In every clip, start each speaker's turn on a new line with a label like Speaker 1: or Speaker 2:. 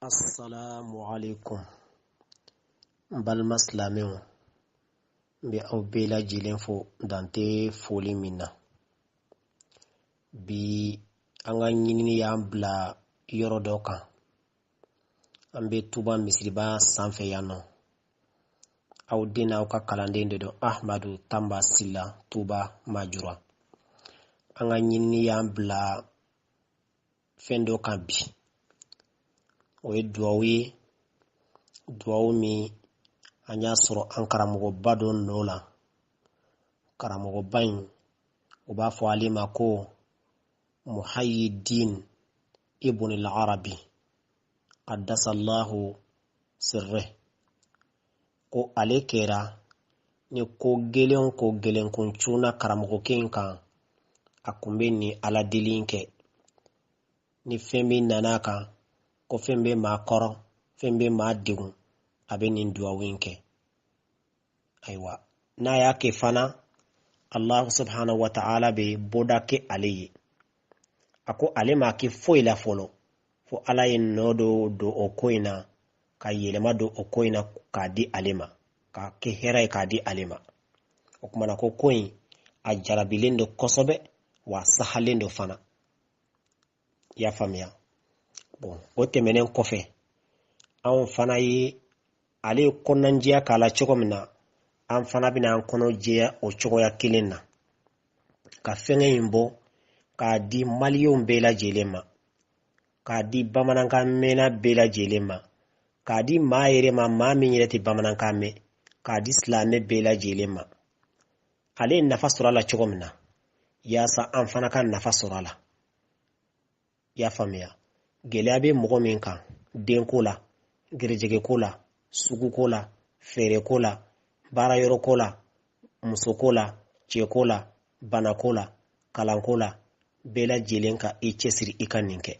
Speaker 1: Assalamu alaikum. N balima silamɛw, n bɛ aw bɛɛ lajɛlen fo dan tɛ foli min na. Bi an ka ɲinini y'an bila yɔrɔ dɔ kan. An bɛ Tuba misiriba sanfɛ yan nɔ. Aw den n'aw ka kalanden de don Ahmadu Tanba Sila Tuba Majura. An ka ɲinini y'an bila fɛn dɔ kan bi o ye duwawu ye duwawu min an y'a sɔrɔ an karamɔgɔba dɔ nɔ la karamɔgɔba in u b'a fɔ ale ma ko muhayidin ibn al-arabi qaddasallahu sirre ko ale kɛra ni ko gɛlɛn ko gɛlɛn kun cunna karamɔgɔkɛ in kan a kun bɛ nin ala deli in kɛ ni fɛn min nana a kan ko fɛn bɛ maa kɔrɔ fɛn bɛ maa degun a bɛ nin duwawu in kɛ ayiwa n'a y'a kɛ fana allahu subhanahu wa ta'ala bɛ bɔda kɛ ale ye a ko ale m'a kɛ foyi la fɔlɔ fo ala ye nɔ dɔ don o ko in na ka yɛlɛma don o ko in na k'a di ale ma k'a kɛ hɛrɛ ye k'a di ale ma o kumana ko ko in a jarabilen don kosɛbɛ wa sahalen don fana i y'a faamuya bon o tɛmɛnen kɔfɛ anw fana ye ale ye kɔnɔnajɛya k'a la cogo min na an fana bɛna an kɔnɔ jɛya o cogoya kelen na ka fɛngɛ in bɔ k'a di maliyɛnw bɛɛ lajɛlen ma k'a di bamanankan mɛnna bɛɛ lajɛlen ma k'a di maa yɛrɛ ma maa min yɛrɛ tɛ bamanankan mɛn k'a di silamɛ bɛɛ lajɛlen ma ale ye nafa sɔrɔ a la cogo min na yaasa an fana ka nafa sɔrɔ a la i y'a faamuya gɛlɛya bɛ mɔgɔ min kan denko la gɛrɛjɛgɛko la suguko la feereko la baarayɔrɔko la musoko la cɛko la banako la kalanko la bɛɛ lajɛlen ka i cɛsiri i ka nin kɛ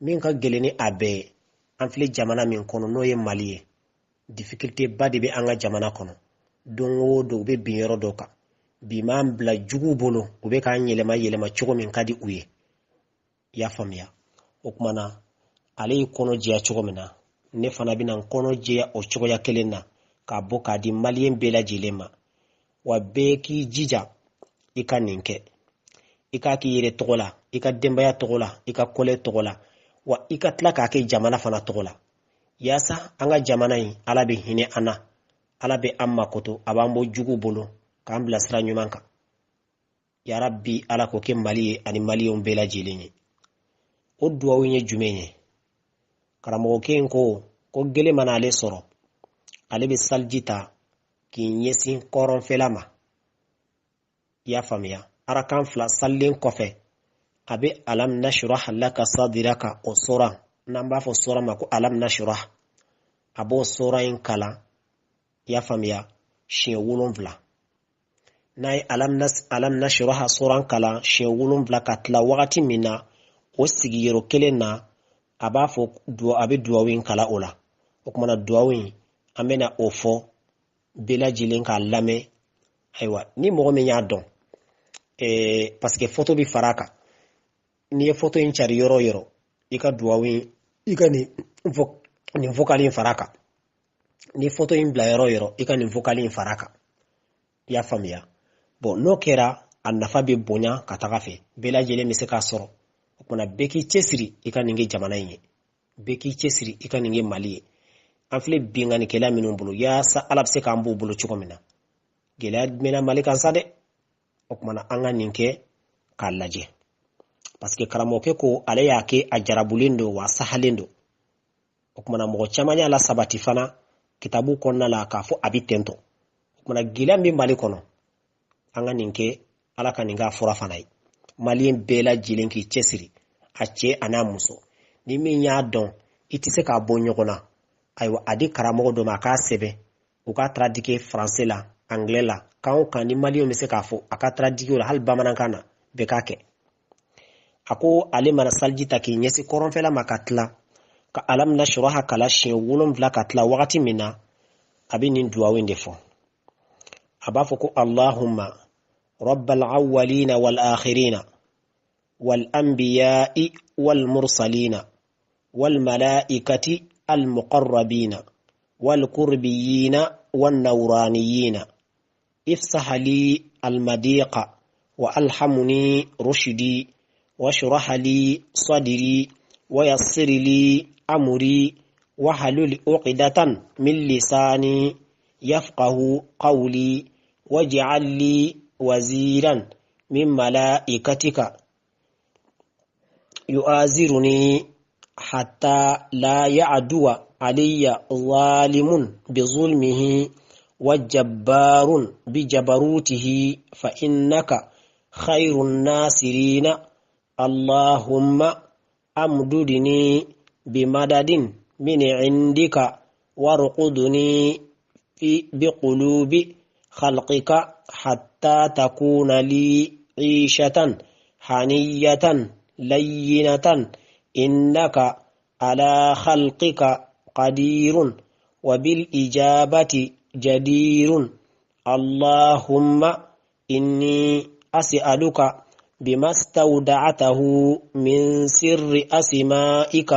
Speaker 1: min ka gɛlɛn ni a bɛɛ ye an filɛ jamana min kɔnɔ n'o ye mali ye difficulté ba de bɛ an ka jamana kɔnɔ don o don u bɛ bin yɔrɔ dɔ kan bi m'an bila juguw bolo u bɛ k'an yɛlɛma yɛlɛma cogo min ka di u ye i y'a faamuya o tuma na ale y'i kɔnɔ jɛya cogo min na ne fana bɛna n kɔnɔ jɛya o cogoya kelen na k'a bɔ k'a di maliyɛn bɛɛ lajɛlen ma wa bɛɛ k'i jija i ka nin kɛ i k'a k'i yɛrɛ tɔgɔ la i ka denbaya tɔgɔ la i ka kɔlɛ tɔgɔ la wa i ka tila k'a kɛ jamana fana tɔgɔ la yaasa an ka jamana in ala bɛ hinɛ an na ala bɛ an makoto a b'an bɔ juguw bolo k'an bila sira ɲuman kan yarabi ala k'o kɛ mali ye ani maliyɛnw bɛɛ lajɛlen ye o duwawu ye jumɛn ye karamɔgɔkɛ in ko ko gele mana ale sɔrɔ ale bɛ saliji ta k'i ɲɛsin kɔrɔnfɛla ma i y'a faamuya arakan fila salilen kɔfɛ a bɛ alam nashrah laka sadiraka o sura n'an b'a fɔ sura ma ko alam nashrah a b'o sura in kalan i y'a faamuya siɲɛ wolonfila n'a ye alam nashraha suran kalan siɲɛ wolonfila ka tila wagati min na o sigiyɔrɔ kelen na a b'a fɔ a bɛ duwawu in kalan o la o kumana duwawu in an bɛna o fɔ bɛɛ lajɛlen k'a lamɛn ayiwa ni mɔgɔ min y'a dɔn parce que foto bɛ fara a kan n'i ye foto in cari yɔrɔ o yɔrɔ i ka duwawu in i ka nin vocal in fara a kan ni foto in bila yɔrɔ o yɔrɔ i ka nin vocal in fara a kan i y'a faamuya bon n'o kɛra a nafa bɛ bonya ka taga fɛ bɛɛ lajɛlen bɛ se k'a sɔrɔ o kumana bɛɛ k'i cɛsiri i ka nin kɛ jamana in ye bɛɛ k'i cɛsiri i ka nin kɛ mali ye an filɛ binkannikɛla minnu bolo yaasa ala bɛ se k'an b'u bolo cogo min na gɛlɛya mɛnna mali kan sa dɛ o kumana an ka nin kɛ k'a lajɛ parce que karamɔgɔkɛ ko ale y'a kɛ a jarabulen don wa sahalen don o kumana mɔgɔ caman y'a lasabati fana kitabu kɔnɔna la k'a fɔ a bɛ tentɔ o kumana gɛlɛya min bɛ mali kɔnɔ an ka nin kɛ ala ka nin k'a fura fana ye maliyɛn bɛɛ lajɛlen k'i cɛsiri a cɛ a n'a muso ni min y'a dɔn i tɛ se k'a bɔ ɲɔgɔn na ayiwa a di karamɔgɔ dɔ ma a k'a sɛbɛn u k'a traduire français la anglais la kan o kan ni maliyɛnw bɛ se k'a fɔ a ka traduire o la hali bamanankan na bɛɛ k'a kɛ a ko ale mana saliji ta k'i ɲɛsin kɔrɔnfɛla ma ka tila ka alam nashraha kalan siɲɛ wolonfila ka tila wagati min na a bɛ nin duwawu in de fɔ a b'a fɔ ko allahumma rabbal awwalina wal akhirina wal anbiya'i wal mursalina. والملائكة المقربين والقربيين والنورانيين افسح لي المضيق وألحمني رشدي واشرح لي صدري ويسر لي أمري واحلل عقدة من لساني يفقه قولي واجعل لي وزيرا من ملائكتك يؤازرني حتى لا يعدو علي ظالم بظلمه وجبار بجبروته فإنك خير الناصرين اللهم أمددني بمدد من عندك وارقدني في بقلوب خلقك حتى تكون لي عيشة حنية لينة إنك على خلقك قدير وبالإجابة جدير اللهم إني أسألك بما استودعته من سر أسمائك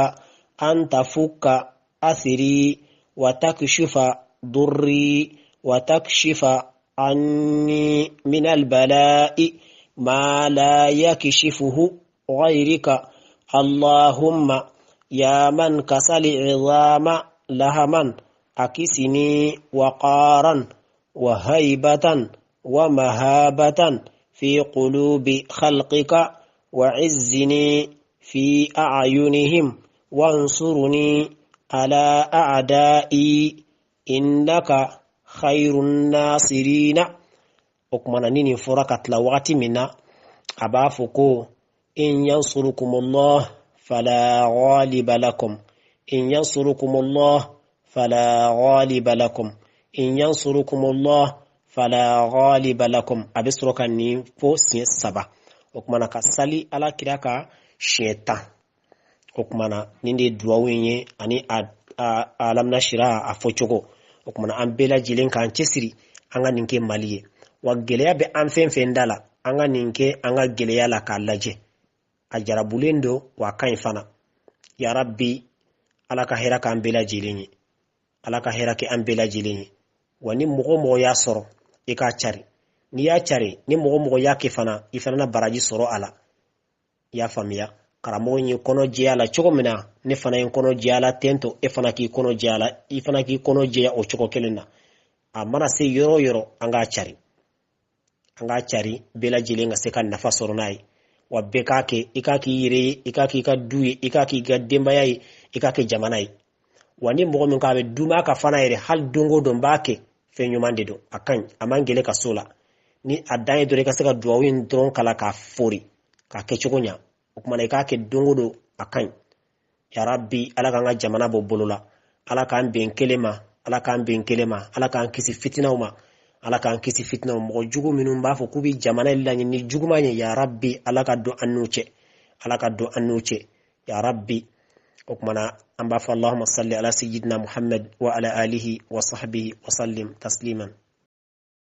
Speaker 1: أن تفك أثري وتكشف ضري وتكشف عني من البلاء ما لا يكشفه غيرك اللهم يا من كسل العظام لهما أكسني وقارا وهيبة ومهابة في قلوب خلقك وعزني في أعينهم وانصرني على أعدائي إنك خير الناصرين. O kuma na ni nin fɔra ka tila wagati min na, a b'a fɔ ko إن ينصركم الله فلا غالب لكم إن ينصركم الله فلا غالب لكم إن ينصركم الله فلا غالب لكم. A bɛ sɔrɔ ka nin fɔ siɲɛ saba. O kuma na ka sali ala kira kan siɲɛ 10. O kuma na nin de ye duwawu in ye ani a alamnasira a fɔcogo. O kuma na an bɛɛ lajɛlen k'an cɛsiri an ka nin kɛ Mali ye. Wa gɛlɛya bɛ an fɛn fɛn da la, an ka nin kɛ an ka gɛlɛya la k'a lajɛ. A jarabulen don wa a ka ɲi fana. Ya rabbi, ala ka hɛrɛ k'an bɛɛ lajɛlen ye, ala ka hɛrɛ kɛ an bɛɛ lajɛlen ye. Wa ni mɔgɔ mɔgɔ y'a sɔrɔ, i k'a cari. N'i y'a cari, ni mɔgɔ mɔgɔ y'a kɛ fana, i fana na baraji sɔrɔ a la. I y'a faamuya? Karamɔgɔ in ye kɔnɔ jɛya la cogo min na, ne fana ye n kɔnɔ jɛya la ten to, e fana k'i kɔnɔ jɛya la, i fana k'i kɔnɔ jɛya o cogo kelen na. A mana se yɔrɔ o yɔrɔ, an k'a cari, an k'a cari, bɛɛ lajɛlen ka se ka nafa sɔrɔ n'a ye. Wa bɛɛ k'a kɛ, i k'a k'i yɛrɛ ye, i k'a k'i ka du ye, i k'a k'i ka denbaya ye, i k'a kɛ jamana ye. Wa ni mɔgɔ min k'a bɛ duma ka fana yɛrɛ, hali don o don b'a kɛ, fɛn ɲuman de don, a ka ɲi, a man gɛlɛn ka so la. Ni a dan ye dɔrɔn i ka se ka duwawu in dɔrɔn kalan k'a fori k'a kɛcogo ɲa. O kumana i k'a kɛ don o don, a ka ɲi. Ya rabbi, ala k'an ka jamana bɔ bolo la, ala k'an bɛn kelen ma, ala k'an bɛn kelen ma, ala k'an kisi fitinaw ma, ala k'an kisi fitinaw. Mɔgɔ jugu minnu b'a fɔ k'u bɛ jamana laɲini ni juguman ye, ya rabbi, ala ka don an n'u cɛ, ala ka don an n'u cɛ, ya rabbi. O kumana an b'a fɔ allahumma salli ala sayyidina muhammad wa ala alihi wa sahbihi wa sallim tasliman.